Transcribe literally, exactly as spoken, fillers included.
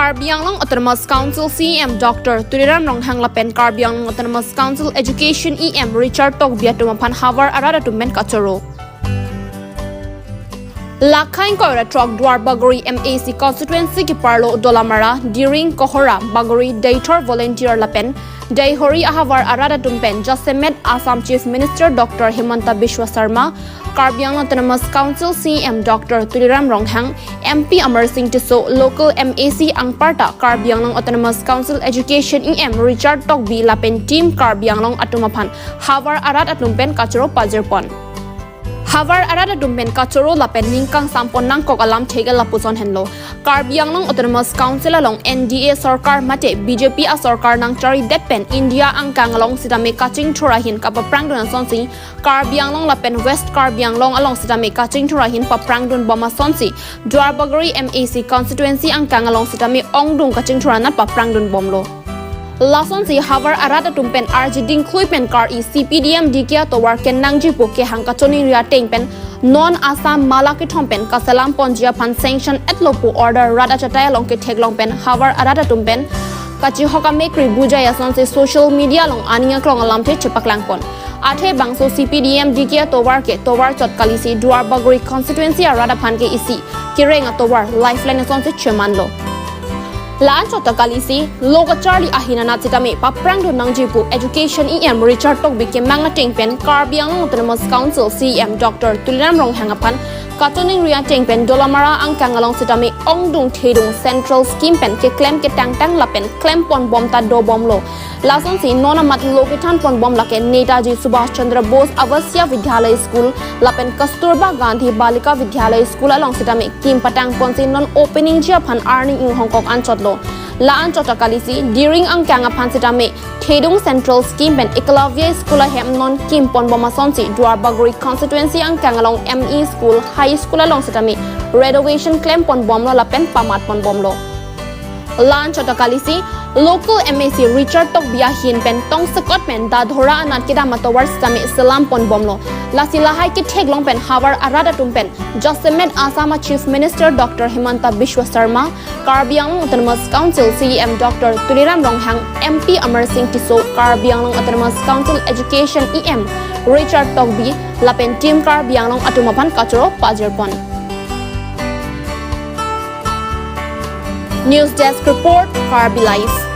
Karbi Anglong Autonomous Council C E M Doctor Tuliram Ronghang lapen Karbi Anglong Autonomous Council Education E M Richard Tokbi atum aphan havar arat atum pen kachoro. Lakhai ingkoi ra throk Duar Bagori M A C constituency keparlo Dolamara, Diring, Kohora, Bagori, Deithor volunteer lapen Deihori ahavar arat atum pen jasemet Assam Chief Minister Doctor Himanta Biswa Sarma, Karbi Anglong Autonomous Council C E M Doctor Tuliram Ronghang, M P Amarsing Tisso, local M A C anparta Karbi Anglong Autonomous Council Education E M Richard Tokbi lapen Team Karbi Anglong atum aphan havar arat atum pen kachoro pajirpon. Havar arat atum pen kachoro lapen ning kangsampon nangkok alam theke lapuson henlo. Karbi Anglong Autonomous Council along N D A sorkar mate B J P asorkar nangcharidet pen India angkang along sitame kachingthur ahin kapaprangdun asonsi Karbi Anglong lapen West Karbi Anglong along sitame kachingthur ahin paprangdun bom asonsi Duar Bagori M A C constituency angkang along sitame ongdung kachingthur anat paprangdun bomlo. Lasonsi havar arat atum pen arjiding khlui pen kar-i C P D M D K atovar kenangji pu kehang kachiningri ateng pen non Assam mala kethom pen kaselam ponji aphan sanction etlo pu order rat achatai along ketheklong pen havar arat atum pen kachihok amekri bujai asonsi social media along aning aklong alamthe chepaklangpon. Athe bangso C P D M D K atovar ke tovar chot kalisi Duar Bagori constituency arat aphan ke isi kereng atovar lifeline asonsi chemanlo. La-an chot ta kalisi lo kacharli ahin anat sitame paprangdun nangji pu Education E M Richard Tokbi kemang ateng pen Karbi Anglong Autonomous Council C E M Doctor Tuliram Ronghang aphan kachiningri ateng pen Dolamara angkang along sitame ongdung thedung central scheme pen keklem ketangtang lapen klempon bom ta dobomlo. Lasonsi non amat lo kethanpon bom lake Netaji Subhash Chandra Bose Avasya Vidyalaya School lapen Kasturba Gandhi Balika Vidyalaya School along sitame kim patangponsi non opening ji aphan arni inghongkok anchotlo. La-an chot ta kalisi Diring angkang aphan sitame thedung central scheme pen Eklavya School ahem non kimpon bom asonsi Duar Bagori constituency angkang along M E School, High School along sitame renovation klempon bomlo lapen pamatpon bomlo. La-an chot ta kalisi local M A C Richard Tokbi ahin pen tongsekot pen Dadhora anat kedam atovar sitame selampon bomlo. Lasi lahai ketheklong pen havar arat atum pen jasemet Assam a Chief Minister Doctor Himanta Biswa Sarma, Karbi Anglong Autonomous Council C E M Doctor Tuliram Ronghang, M P Amarsing Tisso, Karbi Anglong Autonomous Council Education E M Richard Tokbi lapen Team Karbi Anglong atum aphan kachoro pajirpon. News Desk Report, Karbi Live.